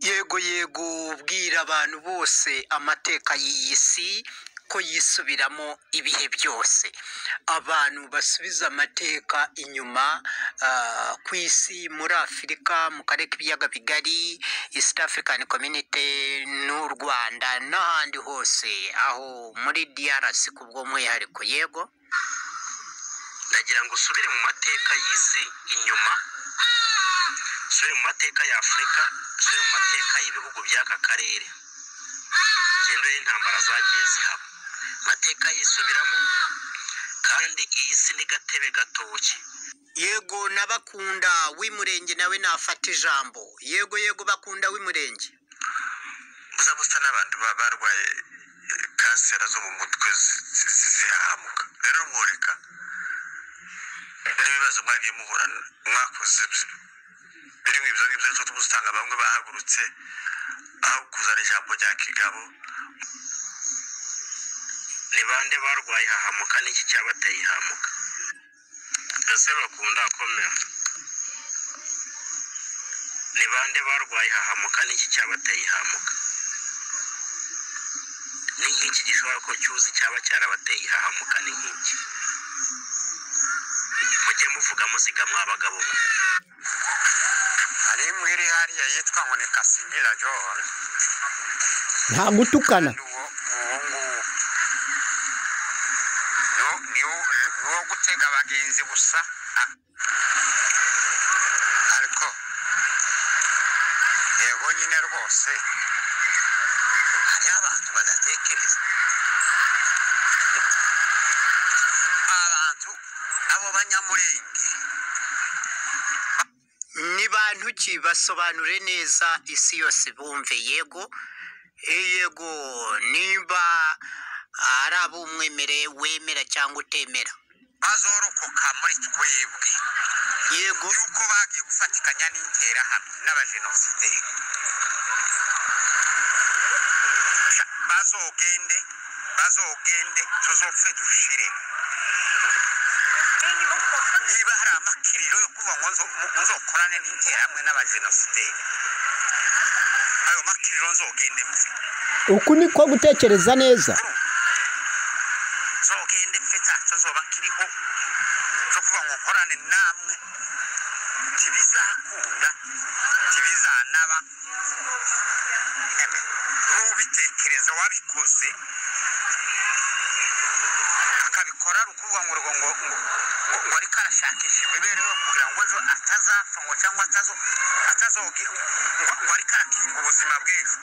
Yego yego, bwira abantu bose amateka y'iyi si ko yisubiramo ibihe byose. Abantu basubiza amateka inyuma ku isi, muri Afurika, mu karere k'ibiyaga bigari, East African Community n'u Rwanda n'ahandi hose, aho muri DRC ku bw'umwihariko. Yego, ndagira ngo usubire mu mateka y'isi inyuma, usubire mu mateka ya Afurika, usubire mu mateka y'ibihugu by'aka karere, ugende urebe intambara zagiye zihaba. Amateka yisubiramo, kandi iyi si ni gatebe gatoki. Yego, n'abakunda w'Imurenge nawe nafata ijambo. Yego yego, bakunda w'Imurenge. Buza busa n'abantu baba barwaye kanseri zo mu mutwe zihahamuka. Rero mworeka n'ibibazo mwagiye muhura mwakoze birimo ibyo ngibyo, cyo usanga bamwe bahagurutse aho kuzana ijambo rya kigabo. Ni bande barwaye hahamuka? N'iki cyabateye ihahamuka? Ese bakunda komera? Ni bande barwaye hahamuka? N'iki cyabateye ihahamuka? Ni nk'iki gishobora ko cyuzi cyaba cyarabateye ihahamuka? Ni nk'iki? Mujye muvuga muziga mwa bagabo mwe. Hari imwe iri hariya yitwa ngo ni Kasingira John. Nta gutukana. Uwo uwo nguwo ni uwo gutega abagenzi gusa. Ariko yego nyine rwose hariho abantu badatekereza, abantu abo Banyamurenge. Ni bantu ki? Basobanure neza isi yose bumve. Yego yego, nimba ari ab'umwemere wemera cyangwa utemera bazorokoka muri twebwe. Yego. Yuko bagiye gufatikanya n'Interahamwe n'abajenosideri, bazogende bazogende, tuzopfe dushire. Niba hari amakiriro yo kuvuga ngo nzokorane n'Interahamwe n'abajenosideri, ayo makiriro nzogende mpfe. Uku niko gutekereza neza. Nzogende mpfe, ntacyo nzoba nkiriho cyo kuvuga ngo nkorane namwe. Ntibizakunda, ntibizanaba. N'ubitekereza wabikoze akabikora ari ukuvuga ngo ngo ngo ngo ngo ariko arashakisha imibereho kugira ngo ejo atazapfa, ngo cyangwa atazogi ngo ngo ariko arakinga ubuzima bw'ejo,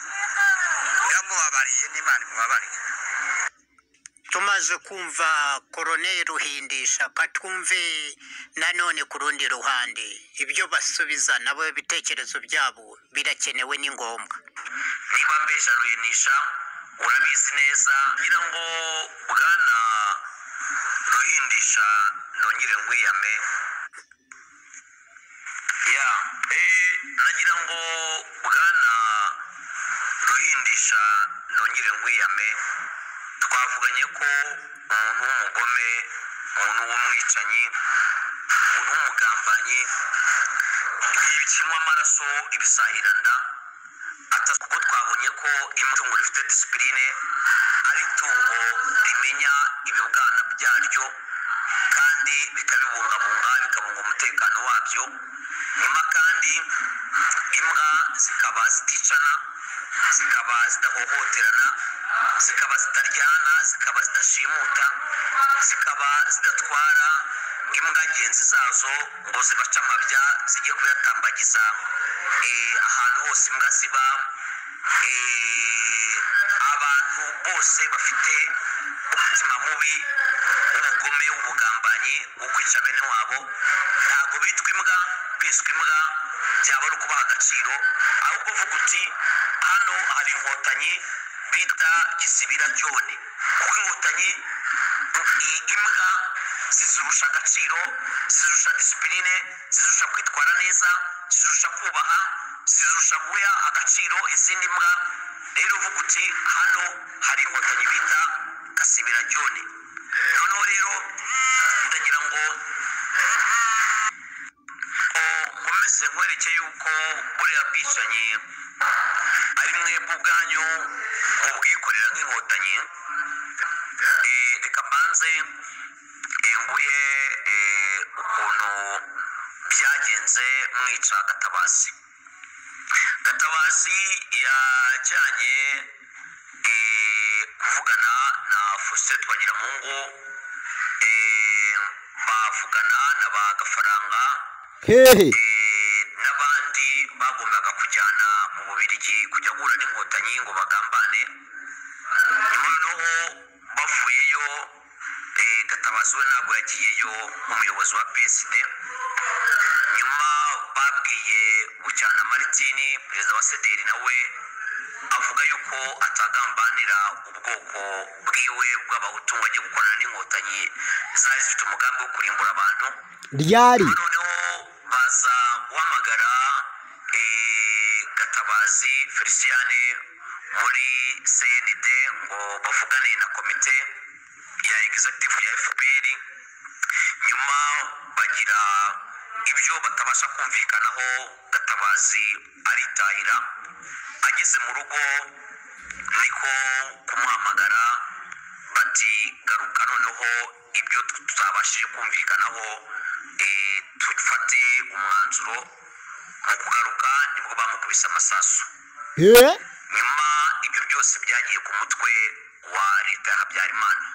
ndamubabariye n'Imana imubabariye. Tumaze kumva Koroneli Ruhindisha, katwumve nanone ku rundi ruhande ibyo basubiza nabo, ibitekerezo byabo birakenewe, ni ngombwa. Niba mbesha Ruhinisha, urabizi neza. Ngira ngo bwana Ruhindisha nongere nkwiyame ya nagira ngo bwana Ruhindisha nongere nkwiyame. Twavuganye ko umuntu w'umugome, umuntu w'umwicanyi, umuntu w'umugambanyi, ibikinywa amaraso, ibisahiranda, kuko twabonye ko itungo rifite disipurine ari itungo rimenya ibibwana byaryo kandi bikabibungabunga, bikabunga umutekano wabyo. Nyuma kandi imbwa zikaba ziticana, zikaba zidahohoterana, zikaba zitaryana, zikaba zidashimuta, zikaba zidatwara imbwa ngenzi zazo ngo zibace amabya zijye kuyatambagiza ahantu hose imbwa ziba. Abantu bose bafite umutima mubi w'ubugome, w'ubugambanyi, wo kwica bene wabo ntabwo bitwa imbwa. Biswe imbwa byaba ari ukubaha agaciro. Ahubwo uvuga uti hano hari inkotanyi bita Kisibira John, kuko inkotanyi imbwa zizirusha agaciro, zizirusha disipurine, zizirusha kwitwara neza, zizirusha kubaha, zizirusha guha agaciro izindi mbwa. Rero uvuga uti hano hari inkotanyi bita Kasibira John. Noneho rero ndagira ngo nkomeze nkwereke yuko buriya bwicanyi Ari mwebwe ubwanyu mubwikorera nk'Inkotanyi. Reka mbanze nguhe ukuntu byagenze mwica Gatabazi. Gatabazi yajyanye kuvugana na Faustin Twagiramungu, bavugana na ba Gafaranga Hehe. N'abandi bagombaga kujyana mu Bubiligi kujya guhura n'Inkotanyi ngo bagambane. Nyuma noneho bavuyeyo, Gatabazi we ntabwo yagiyeyo nk'umuyobozi wa PSD. Nyuma babwiye Bucyana Maritini, perezida wa CDR, nawe avuga yuko atagambanira ubwoko bwiwe bw'Abahutu ngo ajye gukorana n'Inkotanyi zari zifite umugambi wo kurimbura abantu. Ryari? Noneho baza guhamagara Gatabazi Feliciane muri CND ngo bavugane na komite ya executive ya FPR. Nyuma bagira ibyo batabasha kumvikanaho, Gatabazi aritahira. Ageze mu rugo niko kumuhamagara bati: "Garuka noneho ibyo tutabashije kumvikanaho, dufate umwanzuro." Mu kugaruka nibwo bamukubise amasasu. Nyuma ibyo byose byagiye ku mutwe wa leta ya Habyarimana.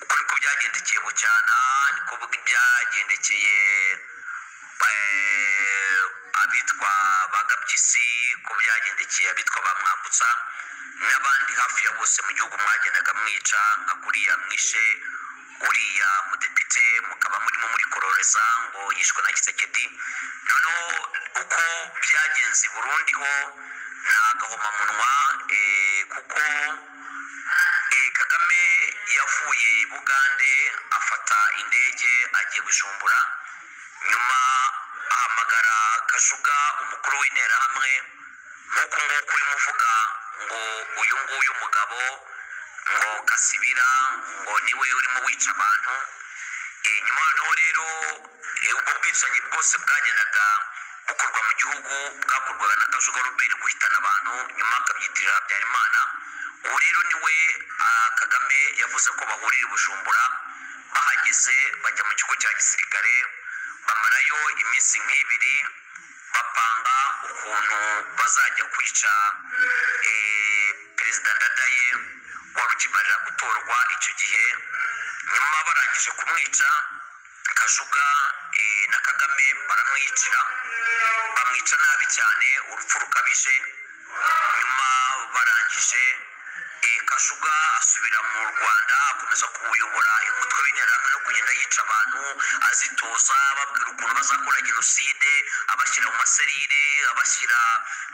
Uko niko byagendekeye Bucyana, niko byagendekeye abitwa ba Gapyisi, ko byagendekeye abitwa ba Mwambutsa n'abandi hafi ya bose mu gihugu mwagendaga mwica, nka kuriya mwishe uriya mudepite, mukaba murimo muri kororeza ngo yishwe na Tshisekedi. Noneho uko byagenze i Burundi ho ni agahomamunwa, kuko Kagame yavuye i Bugande afata indege agiye Bujumbura, nyuma ahamagara Kajuga, umukuru w'Interahamwe, nk'uku nguku urimo uvuga ngo uyu nguyu mugabo ngo Kasibira ngo niwe urimo wica abantu. Nyuma noneho rero, ubwo bwicanyi bwose bwagendaga bukorwa mu gihugu bwakorwaga na Kajuga Robert, guhitana abantu nyuma akabyitirira Habyarimana. Ubu rero niwe Kagame yavuze ko bahurira i Bujumbura. Bahageze bajya mu kigo cya gisirikare, bamarayo iminsi nk'ibiri bapanga ukuntu bazajya kwica perezida Ndadaye wari ukimarira gutorwa icyo gihe. Nyuma barangije kumwica, Kajuga na Kagame baramwicira, bamwica nabi cyane, urupfu rukabije. Nyuma barangije, Kajuga asubira mu Rwanda, akomeza kuwuyobora umutwe w'Interahamwe no kugenda yica abantu, azitoza, ababwira ukuntu bazakora jenoside, abashyira mu maserire, abashyira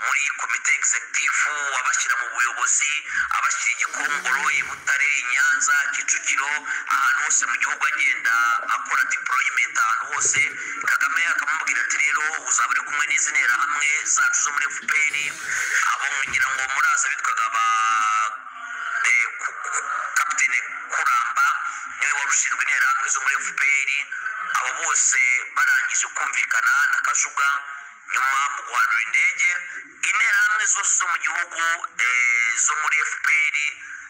muri komite executive, abashyira mu buyobozi, abashyira i Gikongoro, i Butare, i Nyanza, Kicukiro, ahantu hose mu gihugu agenda akora deployment ahantu hose. Kagame akamubwira ati: "Rero uzaba uri kumwe n'izi Nterahamwe zacu zo muri FPR." Abo ngira ngo muraza bitwaga ba Kapitene Kuramba, niwe wari ushinzwe Interahamwe zo muri FPR. Abo bose barangije kumvikana na Kajuga, nyuma mu guhanura indege, Interahamwe zose zo mu gihugu zo muri FPR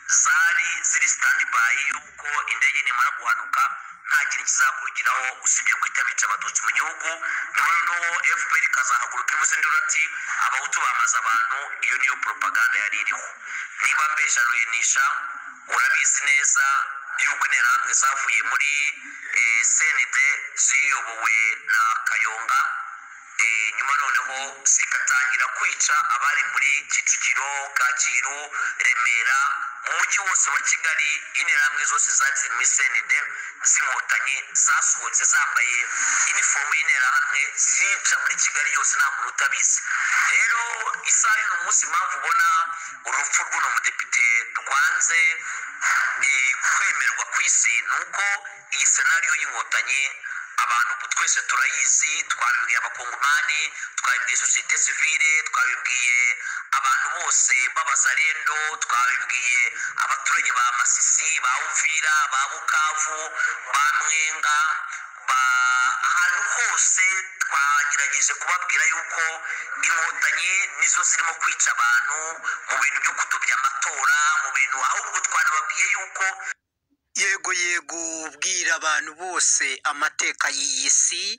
zari ziri stand by yuko indege nimara guhanuka nta kintu kizakurikiraho usibye guhita bica Abatutsi mu gihugu. Nyuma noneho FPR ikazahaguruka ivuze induru ati: "Abahutu bamaze abantu." Iyo niyo propaganda yari iriho. Niba mbesha ruhenisha, urabizi neza yuko Interahamwe zavuye muri CND ziyobowe na Kayonga, nyuma noneho zikatangira kwica abari muri Kicukiro, Kacyiru, Remera, mu mujyi wose wa Kigali. Interahamwe zose zari ziri muri CND z'Inkotanyi zasohotse zambaye inifomu y'Interahamwe, zica muri Kigali yose, nta muntu utabizi. Rero isaha y'uno munsi, impamvu ubona urupfu rw'uno mudepite rwanze kwemerwa ku isi ni uko iyi scenario y'Inkotanyi abantu twese turayizi. Twabibwiye Abakongomani, twabibwiye sosiyete sivile, twabibwiye abantu bose b'Abazarendo, twabibwiye abaturage ba Masisi, ba Uvira, ba Bukavu, ba Mwenga, ba ahantu. Ahantu hose twagerageje kubabwira yuko Inkotanyi nizo zirimo kwica abantu mu bintu byo kudobya amatora, mu bintu ahubwo twanababwiye yuko Yego, yego, bwira abantu bose amateka y'iyi si.